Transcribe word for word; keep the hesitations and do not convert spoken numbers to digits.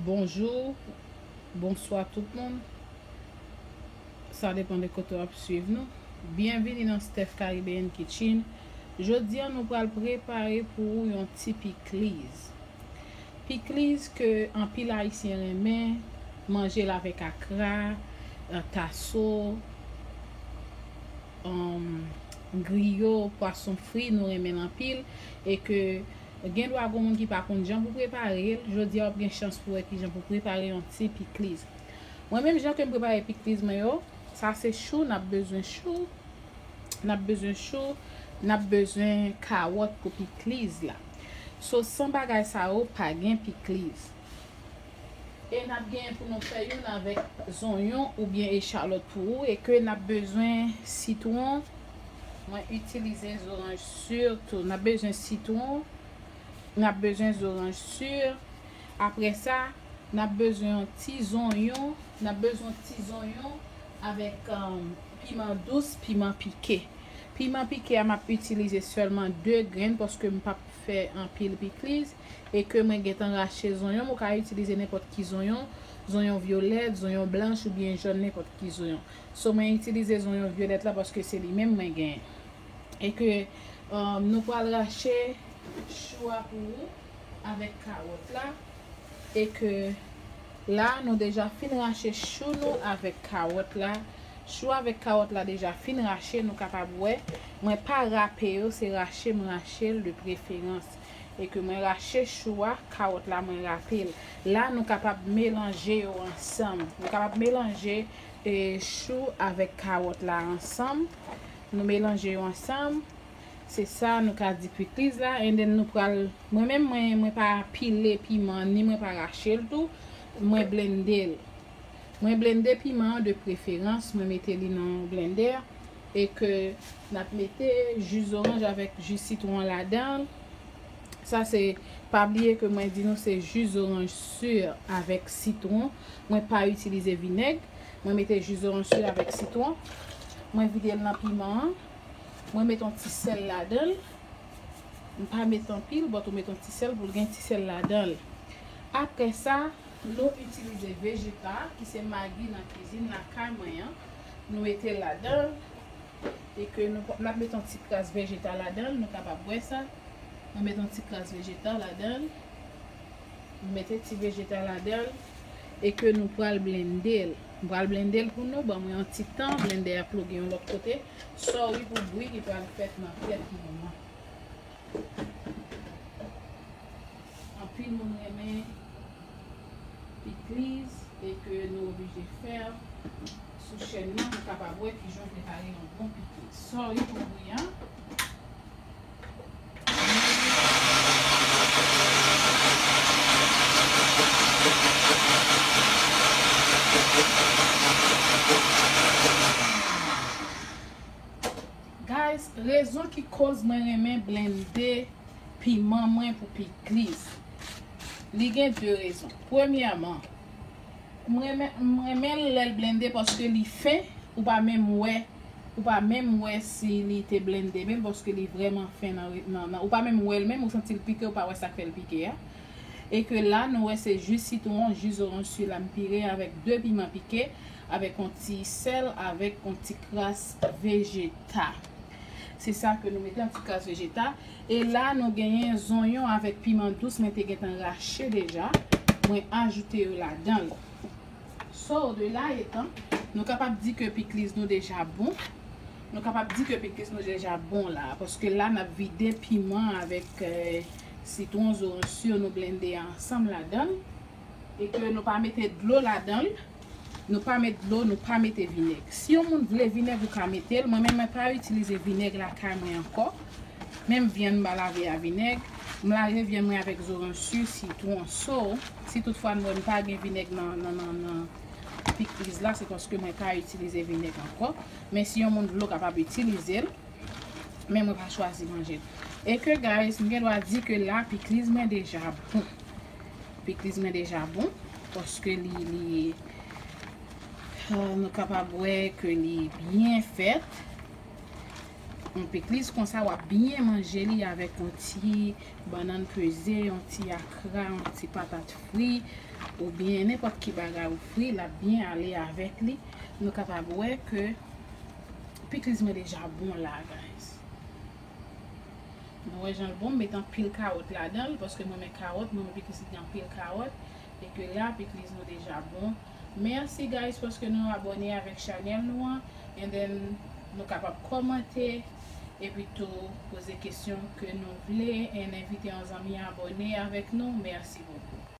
Bonjou, bonswa tout moun. Sa depann de kote w ap swiv nou. Byenvini nan Steph Caribbean Kitchen. Jodi a, nou pral prepare pou ou yon ti pikliz. Pikliz ke anpil Ayisyen renmen, manje l avèk akra, taso, um, griyo, pwason fri, nou renmen l anpil. E ke gen dwa gen moun ki pa konn jan pou prepare l. Jodi a, w ap gen chans pou wè ki jan pou prepare yon ti pikliz. Mwen menm, jan ke m prepare pikliz mwen yo, sa se chou, n ap bezwen chou, n ap bezwen chou, n ap bezwen kawòt pou pikliz la. So, san bagay sa yo, pa gen pikliz. E n ap genyen pou nou fè youn avèk zonyon oubyen echalòt pou ou, e ke n ap bezwen sitwon. Mwen itilize zoranj si tou. N ap bezwen sitwon, n ap bezwen zoranj si. Apre sa, n ap bezwen yon ti zonyon, n ap bezwen yon ti zonyon avèk, um, piman dous, piman pike. Piman pike a, m ap itilize sèlman de grenn paske m p ap fè anpil pikliz e ke mwen gentan rache zonyon m. Ou ka itilize nenpòt ki zonyon, zonyon vyolèt, zonyon blanch oubyen jòn, nenpòt ki zonyon. So, mwen itilize zonyon vyolèt la paske se li menm mwen genyen. E ke, um, nou pral rache chou a pou ou avèk kawòt la. E ke la, nou deja fin rache chou nou avèk kawòt la. Chou avèk kawòt la deja fin rache, nou kapab wè. Mwen pa rape yo, se rache m rache l de preferans. E ke mwen rache chou a, kawòt la mwen rape l. La, nou kapab melanje yo ansanm. Nou kapab melanje, e, chou avèk kawòt la ansanm. Nou melanje yo ansanm. Se sa nou ka di pikliz la. And then nou pral, mwen menm, mwen, mwen pa pile piman, ni mwen pa rache l tou. Mwen blende l. Mwen blende piman an de preferans, mwen mete li nan yon blendè. E ke n ap mete ji zoranj avèk ji sitwon an ladan l. Sa se, pa bliye ke mwen di nou se ji zoranj si avèk sitwon. Mwen pa itilize vinèg. Mwen mete ji zoranj si avèk sitwon. Mwen vide l nan piman an. Mwen mete yon ti sèl ladan l. M pa mete anpil, but ou mete yon ti sèl pou l gen ti sèl ladan l. Apre sa, nou itilize vejeta, ki se magi nan kizin lakay mwen an. Nou mete l ladan l. E ke nou, n ap mete yon ti kras vejeta ladan l, nou kapab wè sa. Nou mete yon ti kras vejeta ladan l. Nou mete ti vejeta ladan l. E ke nou pral blende l. M pral blende l pou nou. Ban mwen yon ti tan. Blendè a ploge yon lòt kote. Sorry pou bri ki pral fèt nan tèt mwen an. Anpil moun renmen pikliz e ke nou oblije fè sou chèn nan pou kapab wè kijan prepare yon bon pikliz. Sorry pou bri an. Guys, rezon ki koz mwen renmen blende piman mwen pou pikliz, li gen de rezon. Premyèman, m renmen, m renmen l lè l blende paske li fen, ou pa menm wè, ou pa menm wè si li te blende menm paske li vrèman fen nan, nan, nan, ou pa menm wè l menm, ou santi l pike, ou pa wè sa k fè l pike a. E ke la, nou wè se ji sitwon, ji zoranj si la m pire avèk de piman pike, avèk yon ti sèl, avèk yon ti kras vejeta. Se sa ke nou mete, yon ti kras vejeta. E la, nou genyen zonyon avèk piman dous, mwen te gentan rache deja. Mwen ajoute yo ladan l. So, de la etan, nou kapab di ke pikliz nou deja bon. Nou kapab di ke pikliz nou deja bon la, paske la, n ap vide piman avèk, eh, sitwon, zoranj si nou blende ansanm ladan l. E ke nou pa mete dlo ladan l. Nou pa met dlo, nou pa mete vinèg. Si yon moun vle vinèg, ou ka mete l. Mwen menm, mwen pa itilize vinèg lakay mwen ankò. Menm vyann m pa lave a vinèg. M lave vyann mwen avèk zoranj si, sitwon. So, si toutfwa nou wè m pa gen vinèg nan, nan, nan, nan pikliz la, se paske mwen pa itilize vinèg ankò. Men si yon moun vle, w kapab itilize l. Men mwen pa chwazi manje l. E ke, guys, m gen dwa di ke la, pikliz mwen deja bon. Pikliz mwen deja bon, paske li, li, euh, nou kapab wè ke li byen fèt. Yon pikliz konsa w ap byen manje li avèk yon ti bannann peze, yon ti akra, yon ti patat fri, oubyen nenpòt ki bagay ou fri, l ap byen ale avèk li. Nou kapab wè ke pikliz mwen deja bon la, guys. Nou wè jan l bon, m met anpil kawòt ladan l, paske mwen renmen kawòt, mwen renmen pikliz ki gen anpil kawòt, e ke la, pikliz nou deja bon. Mèsi, guys, paske nou abòne avèk chanèl nou an, and then nou kapab kòmante, epi tou poze kesyon ke nou vle, and envite yon zanmi abòne avèk nou. Mèsi bokou.